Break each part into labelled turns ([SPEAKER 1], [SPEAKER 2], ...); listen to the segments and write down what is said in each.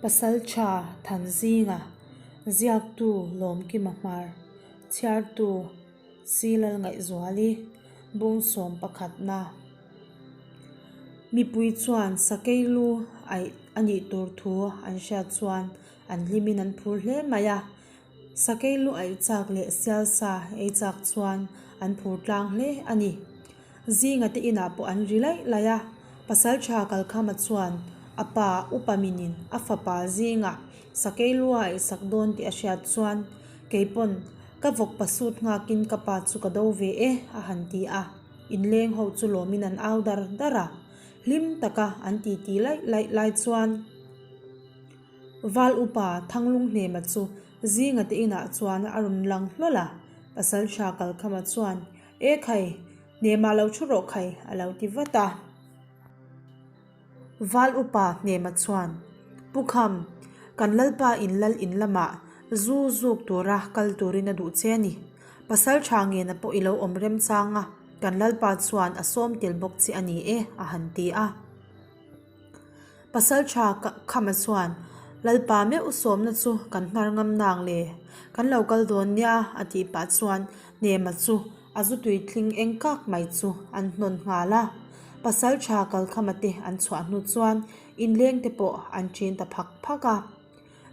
[SPEAKER 1] Pasaltha Thanzinga, Ziaktu Lawmkima Hmar, Chhiartu Silal Ngaihzuali, Bungsawm pakhatna. Mipui chuan sakei lu aih a nih tur thu an hriat chuan an hlimin an phur hle mai a. Sakei lu aih chak leh sialsa ei chak chuan an phur tlang hle a ni. Zinga te inah pawh an ri laih laih a, Pasaltha Kalkhama chuan a pa upa minin a fapa zingah sakei lu a aih sak dawn tih a hriat chuan keipawn ka vawk pasut nghakin ka pa chu ka do ve e a han ti a. Inleng ho chu lawmin an au dar dar a, hlim taka an titi laih laih lai chuan Val upa Thanglung Hnema chu zinga te inah chuan a rawn lang hlawl a, Pasaltha Kalkhama chuan, E khai, Hnema lo thu rawh khai a lo ti vat a. Val upa Hnema chuan, Pu Kham, kan Lalpa in lal in lamah zu zuk tura kal turin a duh che a ni. Pasal tha ngena pawh i lo awm remchang a, kan Lalpa chuan a sawm tel bawk che a ni e, a han ti a. Pasal tha Khama chuan, Lalpa meuh sawmna chu kan hnar ngam nang le, kan lo kal dawn nia, a tih pah chuan Hnema chu A zu tui tling eng kak mai chu an hnawn nghal a, pasal tha kalkhama te an chhuah hnu chuan inleng te pawh an ṭin ta phak phak a.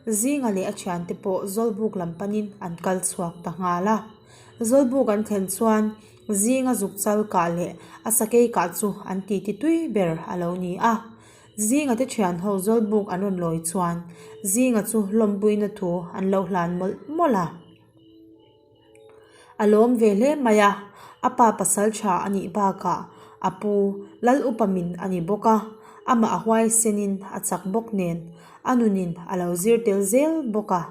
[SPEAKER 1] Zinga leh a thiante pawh Zawlbuk lam panin an kal chhuak ta nghal a. Zawlbuk an thlen chuan Zinga zuk chal kah leh a sakei kah chu an titi tui ber a lo ni a. Zinga te thian ho Zawlbuk an rawn lawi chuan Zinga chu lawmpuina thu an lo hlan mawlh mawlh a. A lawm ve hle mai a, a pa pasal tha a nih bakah a pu Lal upa min a ni bawk a, amah a huaisenin a chak bawk nen a nunin a lo zir tel zel bawk a,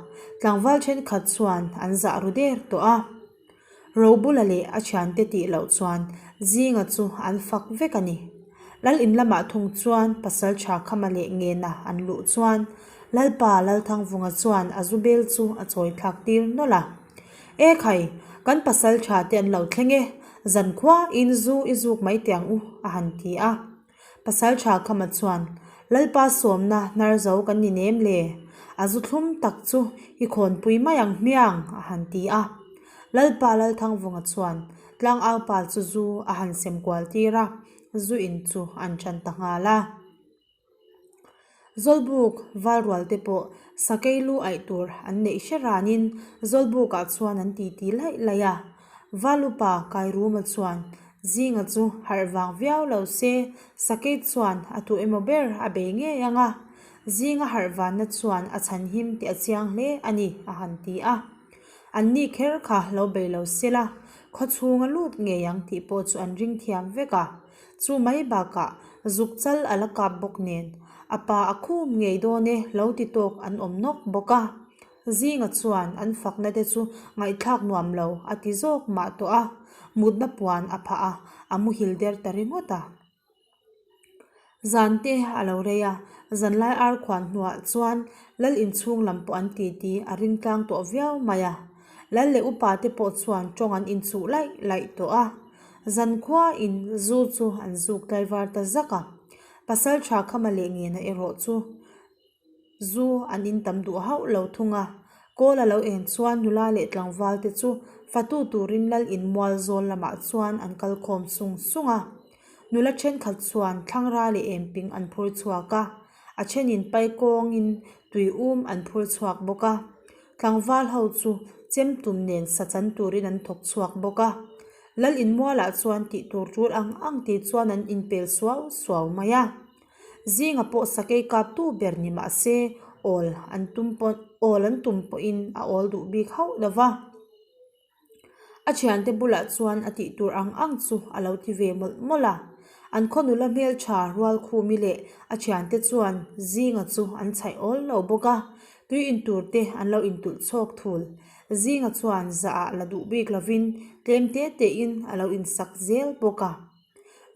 [SPEAKER 1] tlangval thenkhat chuan an zah ru der tawh a. Robula leh a thiante tih loh chuan Zinga chu an fak vek a ni. Lal in lamah thung chuan pasal tha Khama leh Ngena an luh chuan Lalpa Lalthangvunga chuan a zu bel chu a chawi thlak tir nawlh a. E khai, kan pasal tha te an lo thleng e, zankhua in zu i zuk mai teh ang u, a han ti a. Pasal tha Khama chuan, Lalpa sawmna hnar zo kan ni nem le, a zu thlum tak chu i khawnpui mai ang hmiang, a han ti a. Lalpa Lalthangvunga chuan tlangaupa chu zu a han sem kual tir a, zu in chu an tan ta nghal a. Zawlbuk valrual te pawh sakei lu aih tur an neih hre ranin Zawlbukah chuan an titi laih laih a. Valupa Kairuma chuan Zinga chu harh vang viau lo se sakei chuan a tu emaw ber a bei ngei ang a, Zinga harh vanna chuan a chhan him tih a chiang hle a ni a han ti a. An ni kher kha lo bei lo se la, khawchhunga lut ngei ang tih pawh chu an ring thiam vek a. Chu mai bakah zuk chal a la kap bawk nen a pa a khum ngei dawn e lo ti tawk an awm nawk bawk a. Zinga chuan an fakna te chu ngaihthlak nuam lo a ti zawk mah tawh a, mutna puan a phah a, a muhil der ta ringawt a. Zan te a lo rei a, zanlai ar khuan hnuah chuan lal inchhung lam pawh an titi a ring tlang tawh viau mai a. Lal leh upa te pawh chuan tawng an inchuh laih laih tawh a. Zankhua in zu chu an zuk tlaivar ta zak a, pasal tha Khama leh Ngena erawh chu zu an in tam duh hauh lo thung a. Kawl a lo en chuan nula leh tlangval te chu fatu turin lal in mual zawl lamah chuan an kal khawm sung sung a. Nula thenkhat chuan thlangra leh emping an phur chhuak a, a thenin paikawngin tui um an phur chhuak bawk a. Tlangval ho chu chem tum nen sa chan turin an thawk chhuak bawk a. Lal inmualah chuan tih tur tul ang ang tih chuan an inpel suau suau mai a. Zinga pawh sakei kaptu ber ni mah se awl an tum pawh awl an tum pawhin a awl duh bik hauh lo va. A thiante bulah chuan a tih tur ang ang chu a lo ti ve mawlh mawlh a. An khaw nula hmeltha Rualkhumi leh a thiante chuan Zinga chu an chhaih awl lo bawk a, tui in tur te an lo intulh chhawk thul. Zinga chuan zah ah la duh bik lovin tlem te te in a lo insak zel bawk a.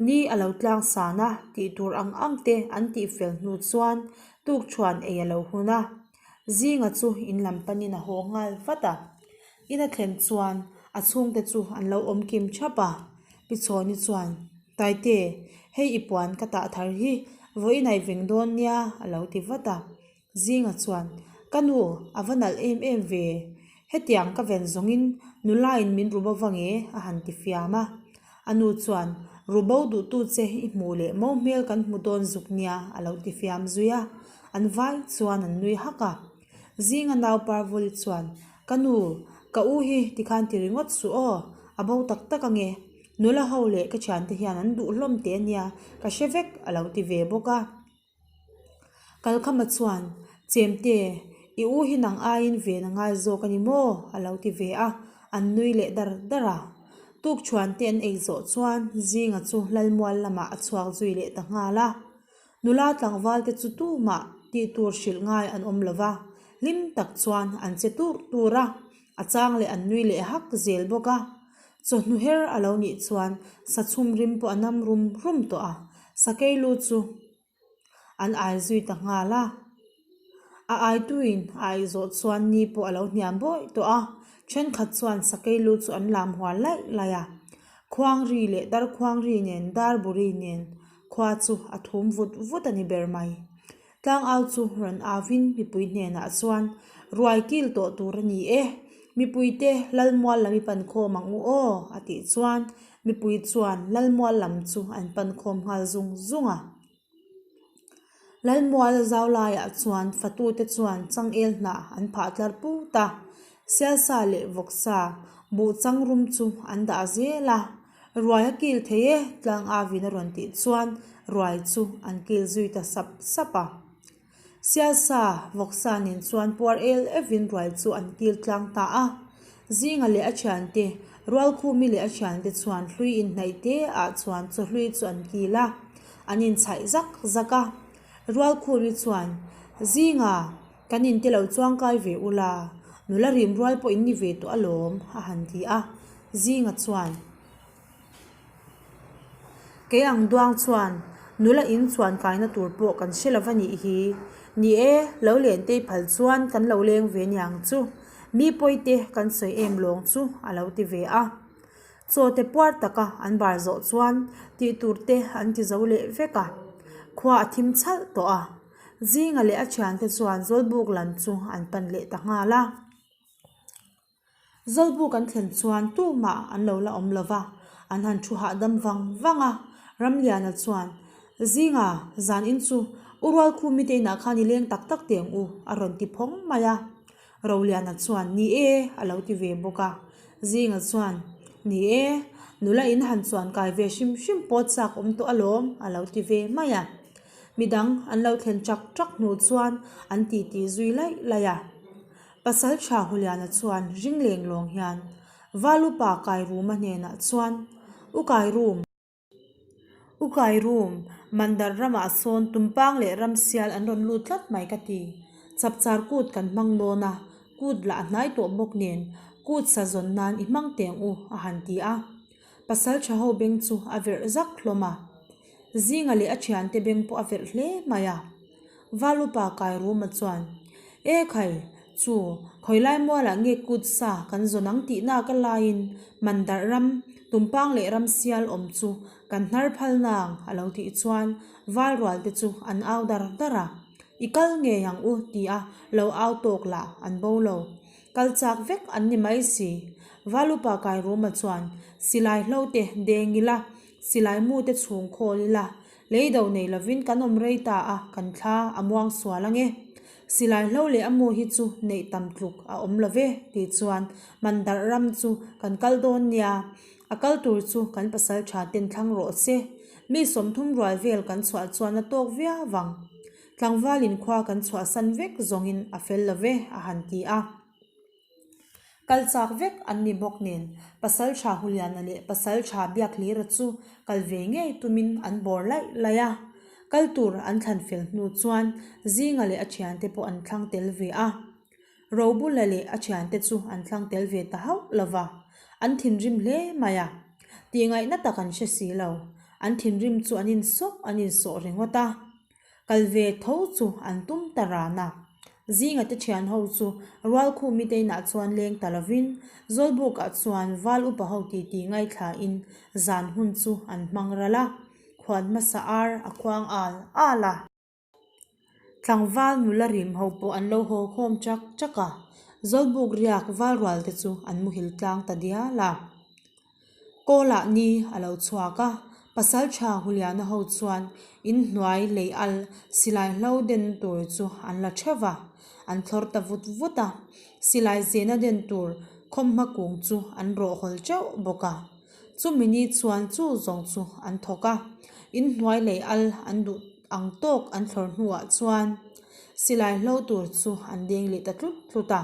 [SPEAKER 1] Ni a lo tlang san a, tih tur ang ang te an tih fel hnu chuan tukṭhuan ei a lo hun a. Zinga chu in lam panin a haw nghal vat a. In a thlen chuan a chhungte chu an lo awm kim thap a. Pi Chhawni chuan, Taite, hei i puan ka tah thar hi vawiin a i veng dawn nia a lo ti vat a. Zinga chuan, Ka nu, a va nalh em em ve. Hetiang ka ven zawngin nulain min ru bo vang e, a han ti fiam a. A nu chuan, Ru bo duhtu che i hmuh leh mo hmel kan hmu dawn zuk nia, a lo ti fiam zui a. An vai chuan an nui hak a. Zinga nau Parvuli chuan, Ka nu, ka u hi tikhan ti ringawt suh aw, a bo tak tak ange. Nula ho leh ka thiante hian an duh hlawm teh ania, ka hre vek, a lo ti ve bawk a. Kalkhama chuan, Chemte, i u hi nang aiin ven a ngai zawk a ni maw? a lo ti ve a, an nui leh dar dar a. Tukṭhuante an ei zawh chuan Zinga chu Lalmual lamah a chhuak zui leh ta nghal a. Nula tlangval te chu tumah tih tur hrilh ngai an awm lo va, hlim tak chuan an che tur tur a, a chang leh an nui leh hak zel bawk a. Chawhnu her a lo nih chuan sachhum rim pawh a nam rum rum tawh a, sakei lu chu an ai zui ta nghal a. A aituin a aih zawh chuan ni pawh a lo hniam bawih tawh a, thenkhat chuan sakei lu chu an lam hual laih laih a. Khuangri leh darkhuangri nen darburi nen khua chu a thum vut vut a ni ber mai. Tlangau chu rawn auvin mipui hnenah chuan, Ruai kil tawh tur a ni e, mipuite Lalmual lam i pan khawm ang u aw, a tih chuan mipui chuan Lalmual lam chu an pan khawm nghal zung zung a. Lalmual zau laiah chuan fatute chuan changel hnah an phah tlar put a, sialsa leh vawksa buh chang rum chu an dah zel a. Ruai a kil thei e, tlang avin a rawn tih chuan ruai chu an kil zui ta sap sap a. Sialsa, vawksa nen chuan puar el evin ruai chu an kil tlang ta a. Zinga leh a thiante, Rualkhumi leh a thiante chuan hlui inhnaih te ah chuan chawhlui chu an kil a, an inchhaih zak zak a. Rualkhumi chuan, Zinga, Kan in te lo chuangkai ve ula, nula rim rual pawh in ni ve tawh alawm, a han ti a. Zinga chuan, Kei ang duang chuan nula in chuankaina tur pawh kan hre lo va nih hi. Ni e, lo len tei phal chuan kan lo leng ve niang chu. Mi pawi te kan sawi em lawng chu, a lo ti ve a. Chaw te puar taka an bar zawh chuan tih tur te an ti zo leh vek a. Khua a thim chhalh tawh a. Zinga leh a thiante chuan Zawlbuk lam chu an pan leh ta nghal a. Zawlbuk an thlen chuan tumah an lo la awm lo va, an han thu hahdam vang vang a. Ramliana chuan, Zinga, zan in chu U Rualkhumi te inah khan i leng tak tak teh ang u, a rawn ti phawng mai a. Roliana chuan, Ni e, a lo ti ve bawk a. Zinga chuan, Ni e, nula in han chuan kai ve hrim hrim pawt chak awm tawh alawm, a lo ti ve mai a. Midang an lo thlen chak chak hnu chuan an titi zui laih laih a. Pasal tha Huliana chuan ring leng lawng hian Valupa Kairuma hnenah chuan, U Kairum! U Kairum, Mandar ramah sawn tumpang leh ramsial an rawn lut tlat mai ka ti. Chapchar kut kan hmang dawn a, kut lah a hnai tawh bawk nen kut sa zawn nan i hmang teng u, a han ti a. Pasal tha ho beng chu a verh zak hlawm a. Zinga leh a thiante beng pawh a verh hle mai a. Valupa Kairuma chuan, E khai, chu, khawilai mualah nge kut sa kan zawn ang tih nak a laiin Mandarh ram, Tumpang leh Ramsial awm chu kan hnar phal nang a lo tih chuan Valrual te chu an au dar dar a. I kal ngei ang u ti a lo au tawk lah an bo lo. Kal chak vek an ni mai si. Valupa Kairuma chuan, Silai hlo te deng ila, Silai mu te chhung khawl ila, lei do nei lovin kan awm rei ta a, kan thla a muang sual ange. Silai hlo leh a mu hi chu neih tam tluk a awm lo ve, tih chuan Mandarh ram chu kan kal dawn nia, a kal tur chu kan pasal tha ten thlang rawh se. Mi 30 rual vel kan chhuah chuan a tawk viau vang. Tlangvalin khua kan chhuahsan vek zawngin a fel lo ve, a han ti a. Kal chak vek an ni bawk nen Pasaltha Huliana leh Pasaltha Biakhlira chu kal ve ngei tumin an bawr laih laih a. Kal tur an thlan fel hnu chuan Zinga leh a thiante pawh an thlang tel ve a. Robula leh a thiante chu an thlang tel ve ta hauh lo va, an thinrim hle mai a. Tihngaihna tak an hre si lo, an thinrim chu an insawh an insawh ringawt a. Kal ve tho chu an tum ta ran a. Zinga te thian ho chu Rualkhumi te inah chuan leng ta lovin Zawlbukah chuan Val upa ho titi ngaithla in zan hun chu an hmang ral a, khuan hmasa ar a khuang al al a. Tlangval nula rim ho pawh an lo haw khawm chak chak a, Zawlbuk riak val rual te chu an muhil tlang ta dial a. Kawlah ni a lo chhuak a, Pasaltha Huliana ho chuan inhnuai lei al silai hlo den tur chu an la theuh va, an thlawr ta vut vut a, silai zena den tur khawmhma kung chu an rawh hawl teuh bawk a. Chumi ni chuan chu zawng chu an thawk a, inhnuai lei al an duh ang tawk an thlawr hnuah chuan silai hlo tur chu an deng leh ta tlut tlut a.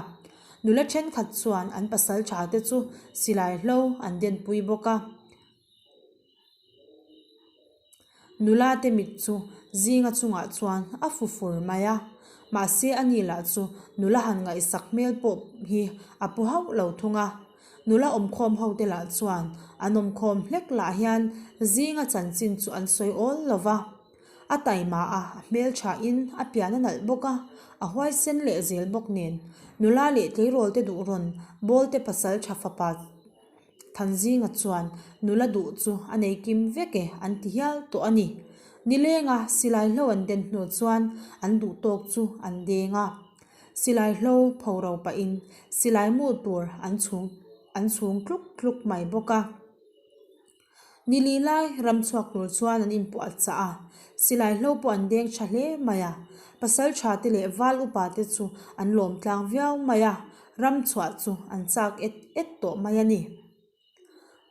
[SPEAKER 1] Nula thenkhat chuan an pasal tha te chu silai hlo an denpui bawk a. Nula te mit chu zinga chungah chuan a fu fur mai a, mahse ani lah chu nula han ngaihsak hmel pawh hi a pu hauh lo thung a. Nula awmkhawm ho te lah chuan an awmkhawm hlek lah hian zinga chanchin chu an sawi awl lo va. A taima a, a hmelthain a pian a nalh bawk a, a huaisen leh zel bawk nen. Nula leh tleirawl te duh rawn bawl te pasal tha fapa Thanzinga chuan nula duh chu a nei kim vek e an ti hial tawh a ni. Nilenga silai hlo an den hnu chuan an duh tawk chu an deng a. Silai hlo pho ro pahin silai mu tur an chhung an chhung tluk tluk mai bawk a. Nili lai ram chhuak tur chuan an inpuah chah a, silai hlo pawh an deng tha hle mai a. Pasal tha te leh val upa te chu an lawm tlang viau mai a, ram chhuah chu an chak et et tawh mai a ni.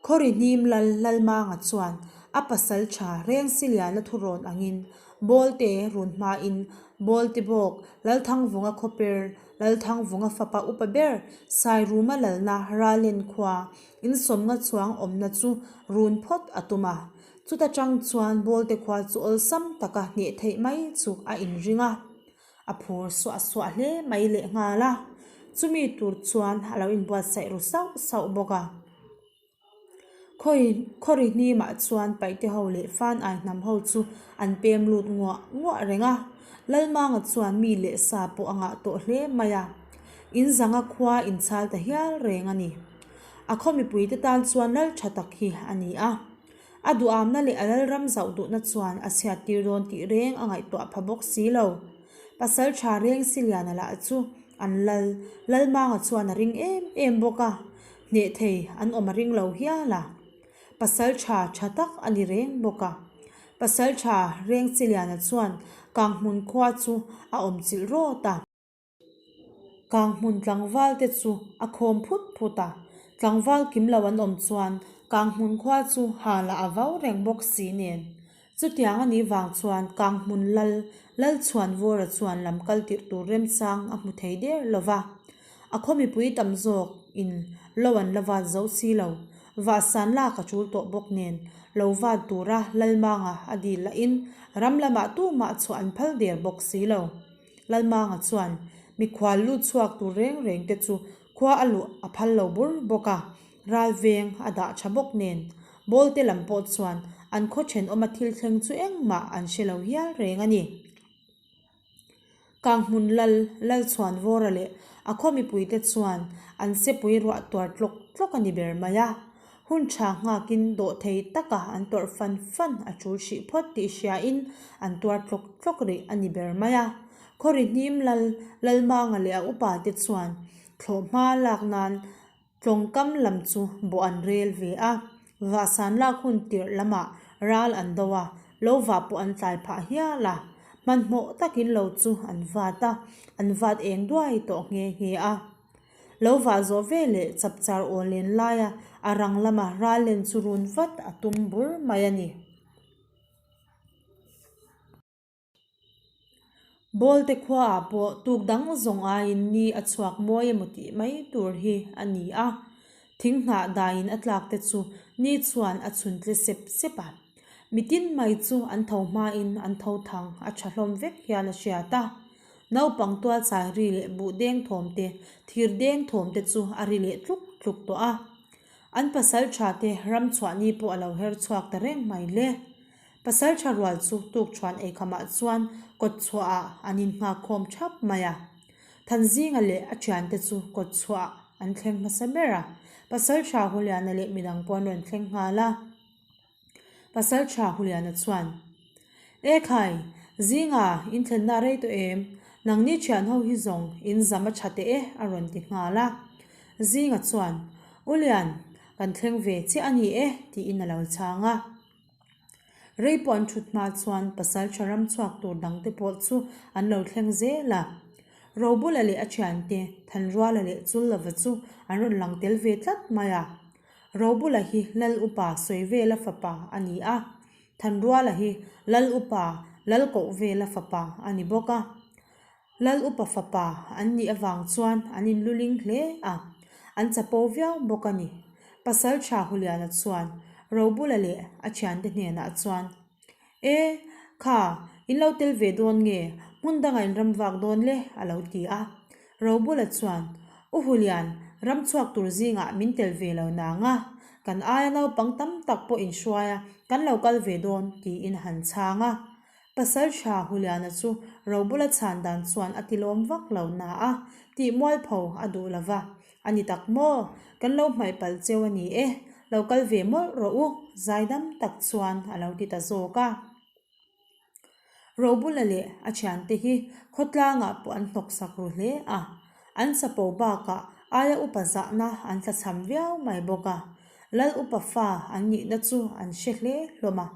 [SPEAKER 1] Khawri hnim lal Lalmanga chuan a pasal tha Rengsi Liana thurawn angin Bawlte run hmain Bawlte bawk Lalthangvunga khawper Lalthangvunga fapa upa ber Sairuma lalna Ralen khua Insawmna chuang awmna chu run phawt a tum a, chuta tang chuan Bawlte khua chu awlsam taka hneh theih mai chu a inring a, a phur suah suah hle mai leh nghal a, chumi tur chuan a lo inbuatsaih ru sauh sauh bawk a. Khawi khawri hnimah chuan paihte ho leh fan ai hnam ho chu an pem lut nguah nguah reng a, Lalmanga chuan mi leh sa pawh a ngah tawh hle mai a. In zanga khua inchhal ta hial reng a ni. A khaw mipuite tan chuan lal tha tak hi a ni a. A duhamna leh a lalram zauh duhna chuan a chhiat tir dawn tih reng a ngaihtuah pha bawk si lo. Pasal tha reng Siliana lah chu an lal, Lalmanga chuan a ring em em bawk a, hneh thei an awm a ring lo hial a. Pasal tha tha tak a ni reng bawk a. Pasal tha reng Siliana chuan Kanghmun khua chu a awm chilh rawt a. Kanghmun tlangval te chu a khawm phut phut a, tlangval kim lo an awm chuan Kanghmun khua chu halah a vau reng bawk si nen. Chutiang a nih vang chuan Kanghmun lal Lalchhuanvawra chuan lam kal tirh tur remchang a hmu thei der lo va. A khaw mipui tam zawk in lo an la vat zo si lo. Vahsan lak a tul tawh bawk nen lo vat tura Lalmanga a dil lahin ram lamah tumah chhuah an phal der bawk si lo. Lalmanga chuan mikhual lut chhuak tur reng reng te chu khua a luh a phal lo bur bawk a, ral veng a dah tha bawk nen. Bawlte lam pawh chuan an khaw thenawma thil thleng chu engmah an hre lo hial reng a ni. Kanghmun lal Lalchhuanvawra leh a khaw mipuite chuan an sepui ruah tuar tlawk tlawk a ni ber mai a. Hun tha nghakin dawhthei taka an tawrh fan fan a tul hrih phawt tih hriain an tuar tlawk tlawk rih a ni ber mai a. Khawri hnim lal Lalmanga leh a upa te chuan thlawhhma lak nan tlawngkam lam chu bawh an rel ve a. Vahsan lak hun tirh lamah ral an do a, lo vah pawh an tlai phah hial a. Hmanhmawh takin lo chu an vat a, an vat eng duai tawh nghe nghe a. Lo vah zawh ve leh chapchar aw len laia a rang lama ral len chu run vat a tum bur mai a ni. Bawlte khuaah pawh tuk dang zawng aiin ni a chhuak mawi emaw tih mai tur hi a ni a. Thing hnah daiin a tlak te chu ni chuan a chhun tle sep sep a. Mitin mai chu an tho hmain an tho thang a tha hlawm vek hian a hriat a. Naupang tual chai ri leh buh deng thawm te, thir deng thawm te chu a ri leh tluk tluk tawh a. An pasal tha te ram chhuah ni pawh a lo her chhuak ta reng mai le. Pasal tha rual chu tuk thuan eikhamah chuan kawt chhuahah an innghak khawm thap mai a. Thanzinga leh a thiante chu kawt chhuah an thleng hmasa ber a. Pasal tha Huliana leh midang pawh an rawn thleng nghal a. Pasalṭha Huliana chuan, E khai! Zinga, in thlenna rei tawh em? Nangni thian ho hi zawng in zam a tha teh e a rawn ti nghal a. Zinga chuan, U Lian, kan thleng ve chiah a ni e tiin a lo chhang a. Rei pawh an thut hma chuan pasaltha ram chhuak tur dangte pawh chu an lo thleng zel a. Robula leh a thiante Thanruala leh Chullova chu an rawn lang tel ve tlat mai a. Robula hi Lal Upa Sawivela fapa a ni a, Thanruala hi Lal Upa Lalkohvela fapa a ni bawk a. Lal upa fapa an nih avang chuan an inluling hle a, an chapo viau bawk a ni. Pasaltha Huliana chuan Robula leh a thiante hnenah chuan, E, kha, in lo tel ve dawn nge, hmun dangah in ram vak dawn le, a lo ti a. Robula chuan, U Hulian, ram chhuak tur zingah min tel ve lo nang a, kan aia naupang tam tak pawh inhruai a, kan lo kal ve dawn, tiin a han chhang a. Pasaltha Huliana chu Robula chhan dan chuan a tilawm vak lo na a, tih mualpho a duh lo va. A ni tak maw? Kan lo hmaih palh cheu a ni e, lo kal ve mawlh rawh u, zaidam tak chuan a lo ti ta zawk a. Robula leh a thiante hi khawtlangah pawh an hnawksak ru hle a, an chapo bakah aia upa zahna an tlachham viau mai bawk a. Lal upa fa an nihna chu an hre hle hlawm a,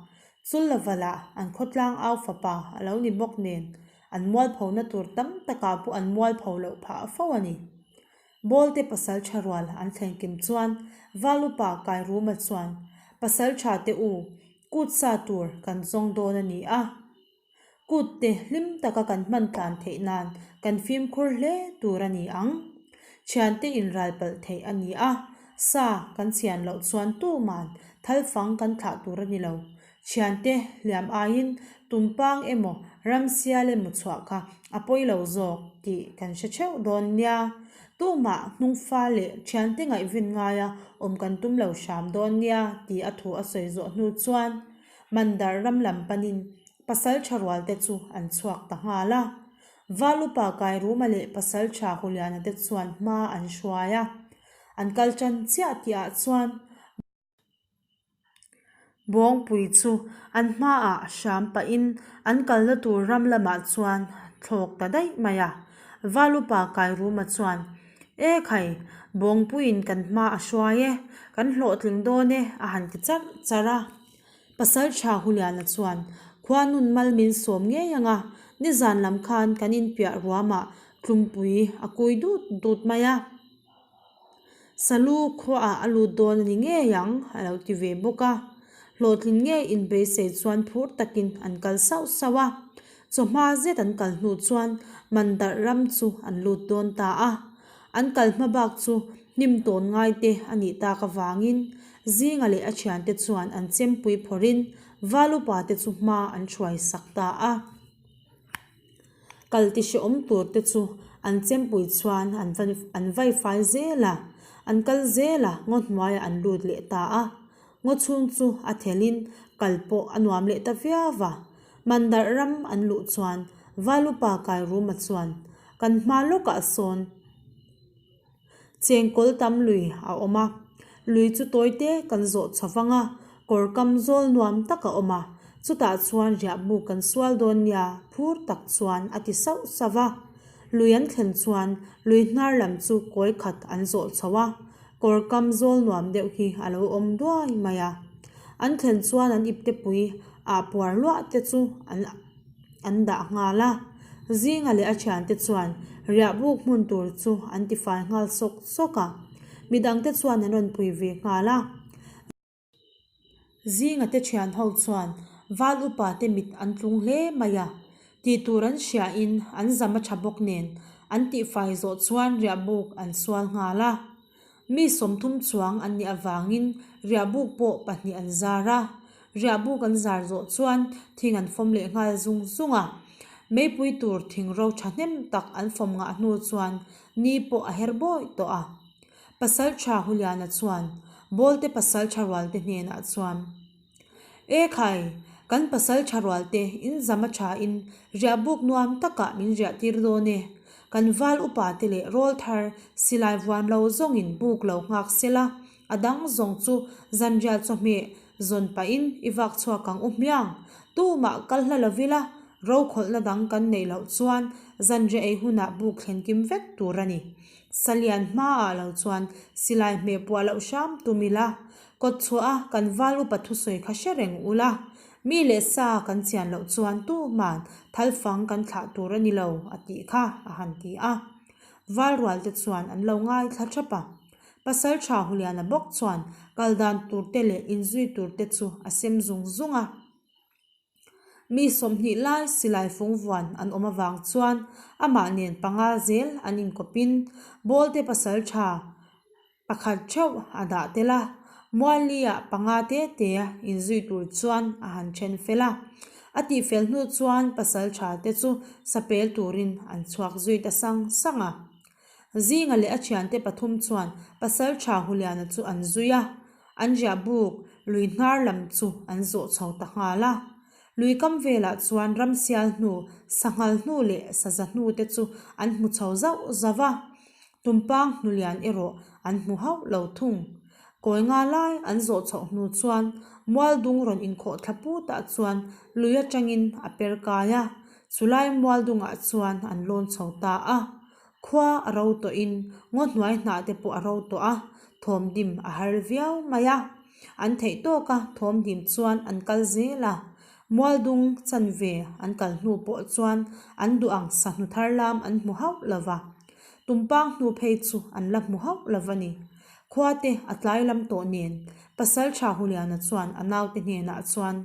[SPEAKER 1] Chullavala an khawtlang au fapa a lo ni bawk nen, an mualphona tur tam takah pawh an mualpho loh phah fo a ni. Bawlte pasal tha rual an thlen kim chuan Valupa Kairuma chuan, Pasal tha te u, kut sa tur kan zawng dawn a ni a. Kut te hlim taka kan hman tlan theih nan kan fimkhur hle tur a ni ang. Thiante inral palh theih a ni a, sa kan chhian loh chuan tuman thal fang kan thlah tur a ni lo. Thiante hliam aiin tumpang emaw ramsial emaw chhuah kha a pawi lo zawk tih kan hre theuh dawn nia. Tumah hnungfa leh thiante ngaihven ngaia awm kan tum lo hram dawn nia tih a thu a sawi zawh hnu chuan Mandar ram lam panin pasal tha rual te chu an chhuak ta nghal a. Valupa Kairuma leh pasal tha Huliana te chuan hma an hruai a. An kal tan chiah tihah chuan Bawngpui chu an hmaah hram pahin an kalna tur ram lamah chuan thlawk ta daih mai a. Valupa Kairuma chuan, E khai, Bawngpuiin kan hma a hruai e, kan hlawhtling dawn e a han ti charh charh a. Pasaltha Huliana chuan, Khuanun mal min sawm ngei ang a, nizan lam khan kan inpiah ruamah tlumpui a kui dut dut mai a. Salu khuaah a lut dawn a ni ngei ang a lo ti ve bawk a. Hlawhtlin ngei inbeisei chuan phur takin an kal sauh sauh a. Chawhma zet an kal hnu chuan Mandarh ram chu an lut dawn ta a. An kal hma bak chu hnim tawn ngai te a nih tak avangin Zinga leh a thiante chuan an chempui phawrhin Valupa te chu hma an hruai sak ta a. Kal ti hrehawm tur te chu an chempui chuan an an vai fai zel a, an kal zel a, ngaw hnuaiah an lut leh ta a. Ngaw chhung chu a thelin kal pawh a nuam leh ta viau va. Mandarh ram an luh chuan Valupa Kairuma chuan kan hma lawkah sawn Chengkawl tam lui a awm a, lui chu tawi te kan zawh chho vang a, kawr kam zawl nuam tak a awm a, chutah chuan riahbuk kan sual dawn nia phur tak chuan a ti sauh sauh va. Lui an thlen chuan lui hnar lam chu kawi khat an zawh chho a, kawr kam zawl nuam deuh hi a lo awm duai mai a. An thlen chuan an iptepui ah puar luah te chu an. an dah nghal a. Zinga leh a thiante chuan riahbuk hmun tur chu an tifai nghal sawk sawk a, midangte chuan an rawn pui ve nghal a. Zinga te thian ho chuan val upa te mit an tlung hle mai a, tih tur an hriain an zam a tha bawk nen an tihfai zawh chuan riahbuk an sual nghal a. Mi 30 chuang an nih avangin riahbuk pawh pahnih an zar a, riahbuk an zar zawh chuan thing an fawm leh nghal zung zung a. Meipui tur thing ro thahnem tak an fawm ngah hnu chuan ni pawh a her bawi tawh a. Pasaltha Huliana chuan Bawlte pasaltha rualte hnenah chuan. E khai, kan pasal tha rual te in zam a tha in riahbuk nuam takah min riah tir dawn e. Kan val upa te leh rawl thar silai vuan lo zawng in buk lo nghak sela, a dang zawng chu zanriah chawhmeh zawn pah in i vak chhuak ang u hmiang. Tumah kal hla lo ila. Rokhawlhna dang kan neih loh chuan zanriah ei hunah buk thlen kim vek tur a ni. Salian hmaah lo chuan silai hmeh puah loh hram tum ila, kawt chhuah a kan val upa thusawi kha hre reng ula, mi leh sa kan chian loh chuan tuman thalfang kan thlah tur a ni lo a tih kha a han ti a. Val rual te chuan an lo ngaithla thap a. Pasal tha Huliana bawk chuan kal dan tur te leh inzui tur te chu a sem zung zung a. Mi 20 lai silai fung vuan an awm avang chuan amah nen panga zel an inkawpin Bawlte pasal tha pakhat theuh a dah tel a, Mualli-ah panga te te inzui tur chuan a han then fel a. A tihfel hnu chuan pasal tha te chu sapel turin an chhuak zui ta sang sang a. Zinga leh a thiante pathum chuan pasal tha Huliana chu an zui a. An riah buk lui hnar lam chu an zawh chho ta nghal a. Lui kam velah chuan ramsial hnu, sanghal hnu leh saza hnu te chu an hmu chho zauh zauh a. Tumpang hnu lian erawh an hmu hauh lo thung. Kawi nga lai an zawh chhoh hnu chuan mual dung rawn inkhawh thla putah chuan lui atangin a per kai a, chulai mual dungah chuan an lawn chho ta a. Khua a ro tawhin ngaw hnuai hnah te pawh a ro tawh a, thawm dim a har viau mai a. An theih tawk a, thawm dim chuan an kal zel a. Mualdung chanve an kal hnu pawh chuan an duh ang sahnu thar lam an hmu hauh lo va. Tumpang hnu phei chu an la hmu hauh lo va ni. Khua te a tlai lam tawh nen Pasaltha Huliana chuan a naute hnenah chuan,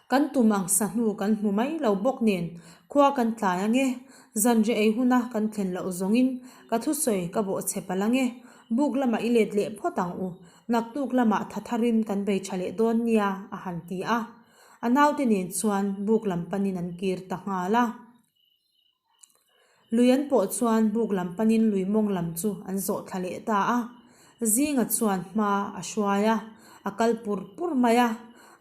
[SPEAKER 1] Kan tum ang sahnu kan hmu mai lo bawk nen khua kan tlai ange, zanriah ei huna kan thlen loh zawngin ka thusawi ka bawh chhe palh ange, buk lamah i let leh phawt ang u, naktuk lamah tha tharin kan bei tha leh dawn nia a han ti a, a naute nen chuan buk lam panin an kir ta nghal a. Lui an pawh chuan buk lam panin lui mawng lam chu an zawh thla leh ta a. Zinga chuan hma a hruai a, a kal pur pur mai a.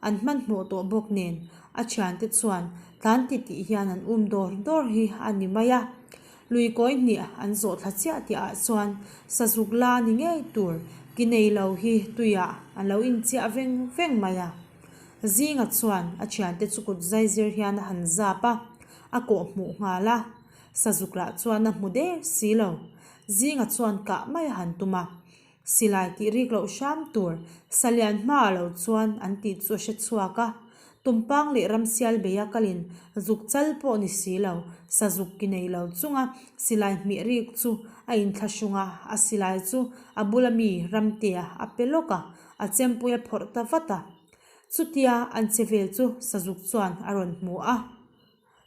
[SPEAKER 1] An hmanhmawh tawh bawk nen a thiante chuan tlan ti tih hian an um dawr dawr hi a ni mai a. Lui kawi hnih an zawh thla chiah tih ah chuan sazuk la ni ngei tur ki nei lo hi tuiah a lo inchiah veng veng mai a. Zinga chuan a thiante chu kut zai zir hian a han zap a. A kawh hmuh nghal a, Sazuk lah chuan a hmu der si lo. Zinga chuan kah mai a han tum a, silai tih rik loh hram tur Salian hmaah lo chuan an tih chu a hre chhuak a. Tumpang leh Ramsial beia kalin zuk chal pawh ni si lo, Sazuk ki nei lo chunga silai hmih rik chu a inthlahrung a, a silai chu a bula mi Ramtea a pe lawk a, a chempui a phawrh ta vat a. Chutia an che vel chu Sazuk chuan a rawn hmu a.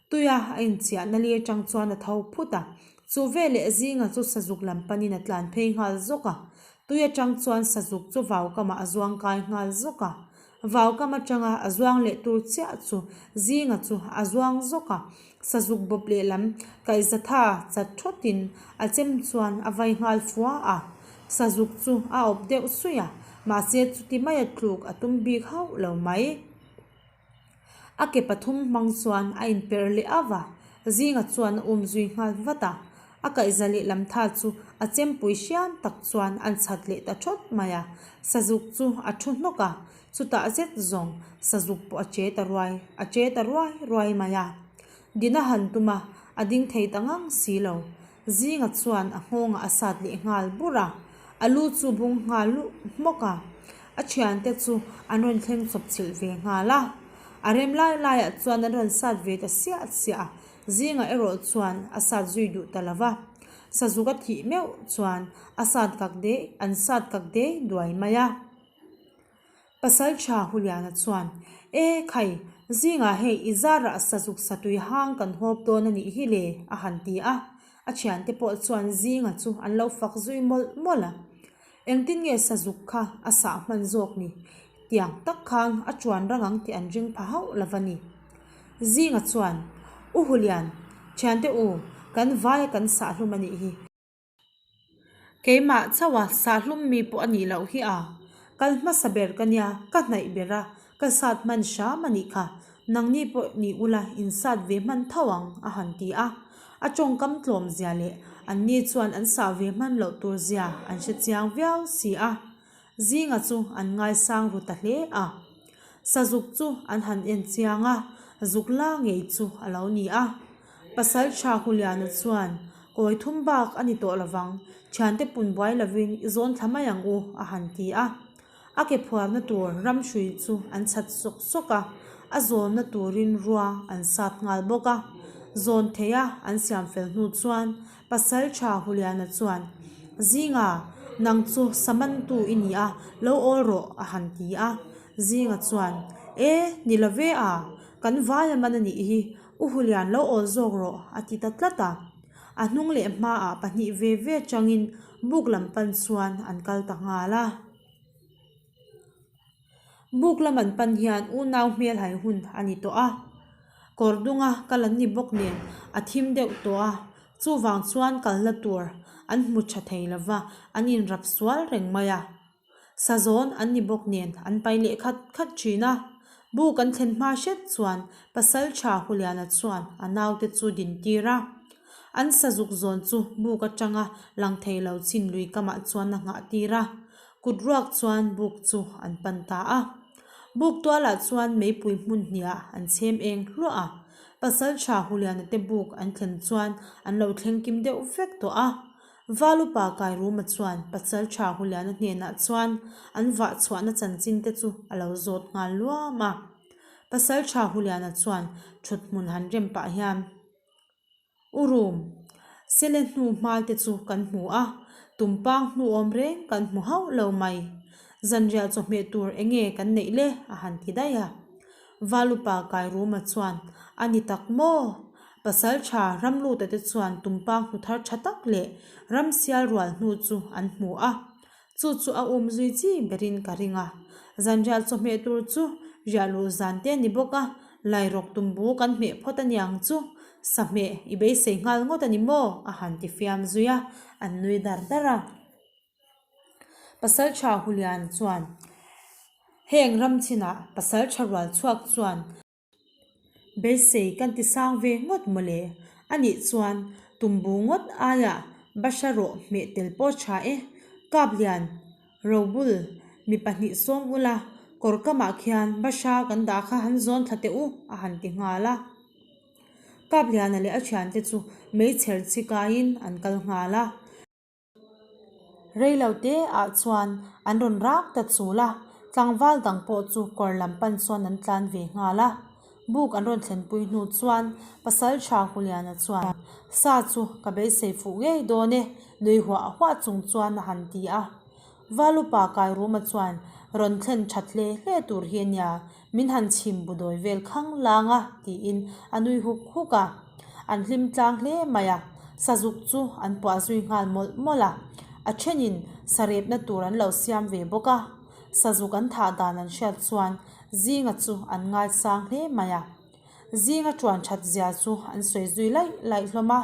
[SPEAKER 1] Tuia a inchiahna li atang chuan a tho phut a, chu veleh zinga chu sazuk lam panin a tlan phei nghal zawk a. Tui atang chuan sazuk chu vaukamah a zuang kai nghal zawk a. Vaukam atanga a zuang leh tur chiah chu zinga chu a zuang zawk a. Sazuk bawp lehlam kaihzatha chat thawtin a chem chuan a vai nghal fua a. Sazuk chu a awp deuh suih a, mahse chuti maia tluk a tum bik hauh lo mai. A ke pathum hmang chuan a inperh leh auh a, Zinga chuan a um zui nghal vat a. A kaihza leh lam tha chu a chempui hriam tak chuan an chhat leh ta thawt mai a. Sazuk chu a thu hnawk a, chutah zet zawng Sazuk pawh a che ta ruai a che ta ruai ruai mai a. Dina han tum a, a ding thei ta ngang si lo. Zinga chuan a nghawngah a sat leh nghal bur a, a lu chu bung nghal luh hmawk a. A thiante chu an rawn thleng chawp chilh ve nghal a. A rem lai laiah chuan an rawn sat ve ta siah siah a, Zinga erawh chuan a sat zui duh ta lo va. Sazuk a thih meuh chuan a sat kak dei an sat kak dei duai mai a. Pasal tha Huliana chuan, E khai, zingah hei i zarah sazuk satui hang kan hawp dawn a nih hi le, a han ti a. A thiante pawh chuan zinga chu an lo fak zui mawlh mawlh a. Engtin nge sazuk kha a sah hman zawk ni? Tiang tak khan a chuan rang ang tih an ring pha hauh lo va ni. Zinga chuan, U Hulian, thiante u, kan vaia kan sah hlum a nih hi. Keimah chauha sahlum mi pawh a nih loh hi a, kal hmasa ber ka nia, ka hnaih ber a, ka sat hman hram a nih kha, nangni pawh ni ula in sat ve hman tho ang a han ti a, a tawngkam tlawm zia leh anni chuan an sah ve hman loh tur zia an hre chiang viau si a. Zinga chu an ngaisang ru ta hle a. Sazuk chu an han en chiang a. Zuk la ngei chu a lo ni a. Pasalṭha Huliana chuan, Kawi thum bak a ni tawh lovang, thiante pun buai lovin i zawn thla mai ang u, a han ti a. A ke phuarna tur ram hrui chu an chhat sawk sawk a, a zawnna turin rua an sat nghal bawk a. Zawn theia an siam fel hnu chuan Pasalṭha Huliana chuan, Zinga, nang chu samantu i ni a, lo awl rawh, a han ti a. Zinga chuan, E, ni lo ve a, kan vai a man a nih hi, U Hulian lo awl zawk rawh, a ti ta tlat a. A hnung leh hmaah pahnih ve ve changin buk lam pan chuan an kal ta nghal a. Buk lam an pan hian unau hmel hai hun a ni tawh a, kawr dunga kal an ni bawk nen a thim deuh tawh a, chuvang chuan kalna tur an hmu tha thei lova an inrap sual reng mai a. Sazawn an ni bawk nen an pai leh khat khat thin a, buk an thlen hma hret chuan Pasaltha Huliana chuan a naute chu din tir a, an sazuk zawn chu buk atanga lang thei lo chin lui kamah chuan a nghah tir a, kut ruak chuan buk chu an pan ta a. Buk tualah chuan meipui hmun hniah an chhem eng hluah a, Pasaltha Huliana te buk an thlen chuan an lo thleng kim deuh vek tawh a. Valupa Kairuma chuan Pasaltha Huliana hnenah chuan an vah chhuahna chanchin te chu a lo zawt nghal luam a. Pasaltha Huliana chuan thut hmun han rem pah hian, U Rum, Sele hnu hmal te chu kan hmu a, tumpang hnu awm reng kan hmu hauh lo mai. Zanriah chawhmeh tur enge kan neih le? a han ti daih a. Valupa Kairuma chuan, A ni tak maw? Pasalṭha Ramluta te chuan tumpang hnu thar ṭha tak leh ramsial rual hnu chu an hmu a, chu chu a um zui chi berin ka ring a. Zanriah chawhmeh tur chu riah luh zan te a ni bawk a, lairawk tumbu kan hmeh phawt a niang chu, sahmeh i beisei nghal ngawt a ni maw? a han ti fiam zui a, an nui dar dar a. Pasalṭha Hulian chuan heng ram chinah pasalṭha rual chhuak chuan, Beisei kan ti sang ve ngawt mawle. Anih chuan tumbu ngawt aiah bahra rawh hmeh tel pawh tha e. Kaplian, Robul, mi pahnih sawm ula, kawr kamah khian bahra kan dah kha han zawn thla teh u, a han ti nghal a. Kapliana leh a thiante chu meichher chi kaiin an kal nghal a. Reilo te ah chuan an rawn rak ta chul a, tlangval dang pawh chu kawr lam pan chuan an tlan ve nghal a. Buk an rawn thlenpui hnu chuan Pasaltha Huliana chuan sa chu ka beisei fuh ngei dawn e, nui huah huah chung chuan a han ti a. Valupa Kairuma chuan rawn thlen that hle hle tur hi a nia, Min han chhim bu dawi vel khang lang a, tiin a nui huk huk a. An hlim tlang hle mai a, sazuk chu an puah zui nghal mawlh mawlh a. A thenin sarepna tur an lo siam ve bawk a. Sazuk an thah dan an hriat chuan Zinga chu an ngaisang hle mai a. Zinga tuan that zia chu an sawi zui laih laih hlawm a.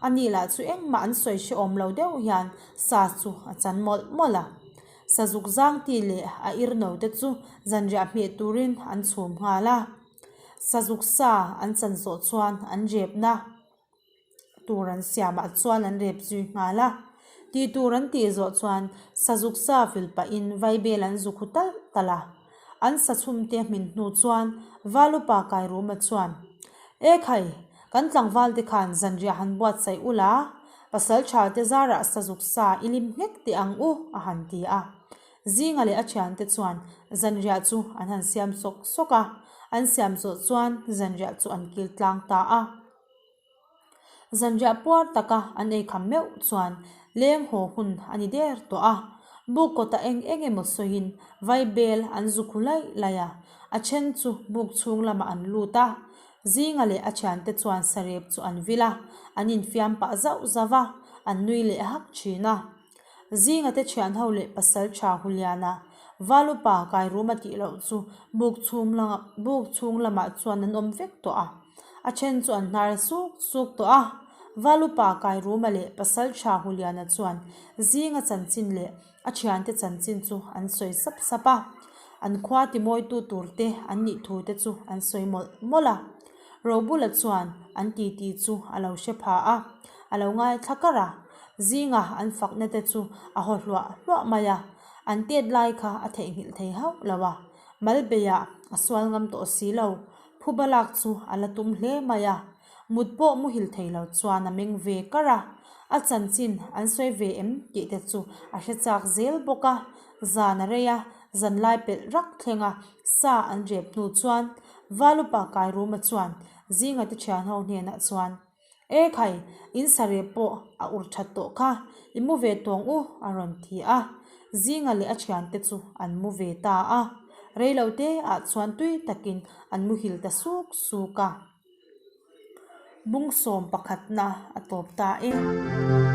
[SPEAKER 1] Ani lah chu engmah an sawi hrehawm lo deuh hian sa chu a chan mawlh mawlh a. Sazuk zang ti leh a irno te chu zanriah hmeh turin an chhum nghal a. Sazuk sa an chan zawh chuan an repna tur an siamah chuan an rep zui nghal a. Tih tur an tih zawh chuan sazuk sa vil pahin vaibel an zu khu talh talh a. An sa chhumte hmin hnu chuan Valupa Kairuma chuan, Ekhai, kan tlangval te khan zanriah han buatsaih ula, Pasalṭha te zarah sazuk sa i lim nghek teh ang u, a han ti a. Zinga leh a ṭhiante chuan zanriah chu an han siam sawk sawk a, an siam zawh chuan zanriah chu an kil tlang ta a. Zanriah puar taka an ei kham meuh chuan leng haw hun a ni der tawh a, buk kawtah eng eng emaw sawiin vaibel an zu khu laih laih a, a then chu buk chhung lamah an lut a. Zinga leh a thiante chuan sarep chu an vil a, an infiam pah zauh zauh a, an nui leh hak thin a. Zinga te thian ho leh pasal tha Huliana, Valupa Kairuma tih loh chu buk chhung lamah buk chhung lamah chuan an awm vek tawh a. A then chu an hnar suk suk tawh a. Valupa Kairuma leh pasal tha Huliana chuan Zinga chanchin leh A thiante chanchin chu an sawi sap sap a, an khua timawitu turte an nih thu te chu an sawi mawlh mawlh a. Robula chuan an titi chu a lo hre pha a, a lo ngaithla kar a, zinga an fakna te chu a haw hluah hluah mai a, an tet lai kha a theihnghilh thei hauh lo a, Malbeiah a sual ngam tawh si lo. Phuba lak chu a la tum hle mai a. Mut pawh muhil thei lo chuan a meng ve kar a. A chanchin an sawi ve em tih te chu a hre chak zel bawk a. Zan a rei a, zanlai pelh rak thleng a, sa an rep hnu chuan Valupa Kairuma chuan Zinga te thian ho hnenah chuan, E khai, in sarep pawh a ur that tawh kha, i mu ve tawng u a rawn ti a. Zinga leh a thiante chu an mu ve ta a. Reilote ah chuan tui takin an muhil ta suk suk a. Bung sawm pakhatna a tawp ta e.